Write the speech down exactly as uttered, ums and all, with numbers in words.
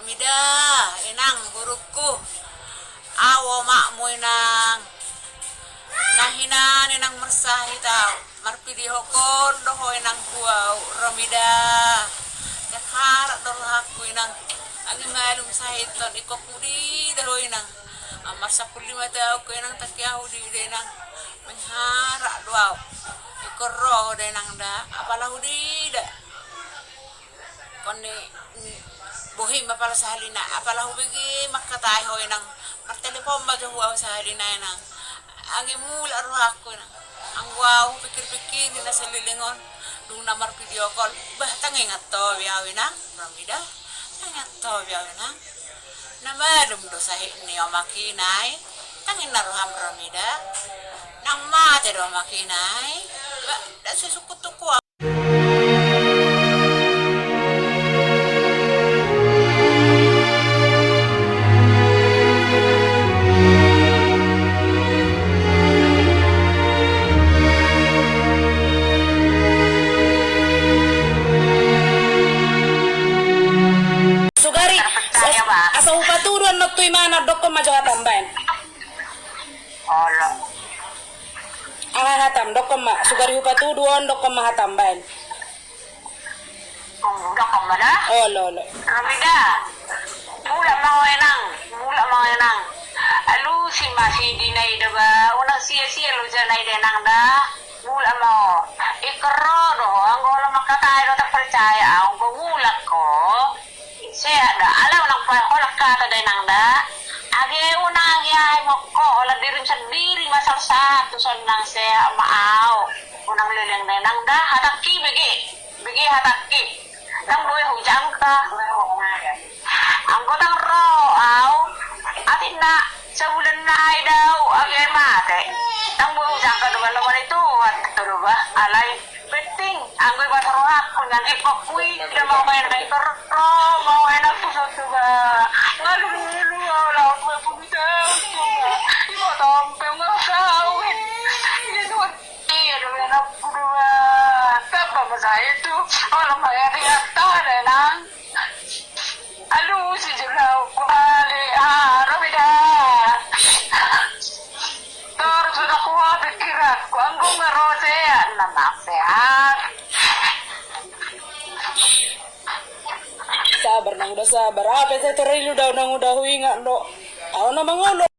Romida, inang, borungku. Au omakmu, inang. Na hinan, inang, marsahit au. Marpidiokon do ho, inang, tu au, Romida. Ndang harat do rohangku, inang. Anggi malum sahit on, ingkon hudida ho, inang. Am marsampulu lima taon ho, inang, ndang hudida, inang. Mangharat do au. Ingkon ro ho da, inang, da. Apala hudida. Kon ni, ni, bohim apala sahalina, apala hubege mangkatai ho, inang. Martelepon ma jo ho au sahalina, inang. Anggi mulak rohangku, inang. Anggo au pikir-pikir na saleleng on, dung na marpidiokon, bah, ndang ingot ho be au, inang, Romida. Ndang ingot ho be au, inang. Na malum do sahit ni omak i nai. Ndang inna roham, Romida. Ndang mate do omak i nai. Bah, ndang sai sungkun tungkun au. Sugari, asa hupatudu annon tu imana, dokkon ma jo hata umbaen. Olo. Aha hatam, dokkon ma, sugari hupatudu on, dokkon ma hata umbaen. Dokkon ma da? Olo, olo. Romida. Mulak ma ho, inang. Mulak ma ho, inang. Alusi ma si Dina i da ba. Unang sia-sia loja nai da, inang, da. Mulak ma ho. Ingkon ro do ho. Anggo holan mangkatai do, ndang percaya au. Anggo mulak ho. Sehat da, alai unang paholan hata da, inang, da. Age unang, age aha, moko holan dirim sandiri ma salsahar tu son, nang sehat ma au. Unang leleng da, inang, da, hatangki bege, bege hatangki. Ndang boi hujangka. Anggo ndang ro au, atik na sabulan nai do au age mate. Ndang boi hujangka do ba, laho mate Tuhan do ba, alai. Penting, anggo i basa rohangku, nang ingkon huida ma ho, inang, ingkon ro ma ho, inang, tu son tu ba. Ngalului au laho dua pulu taon tu ba. Iboto pe nga kawin. Ia tu ba, ia do, inang, tu ba. Tamba ma sahit tu. Olo ma, inang, ingot ho da, inang. Alusi jo laho hubali, ah, Romida. Torus do ho pikiranku, anggo nga ro sehat, na sehat. Sabar, nang, da, sabar. Aha pe sai torilu do au, nang, da, huingot do. Au na mangolu.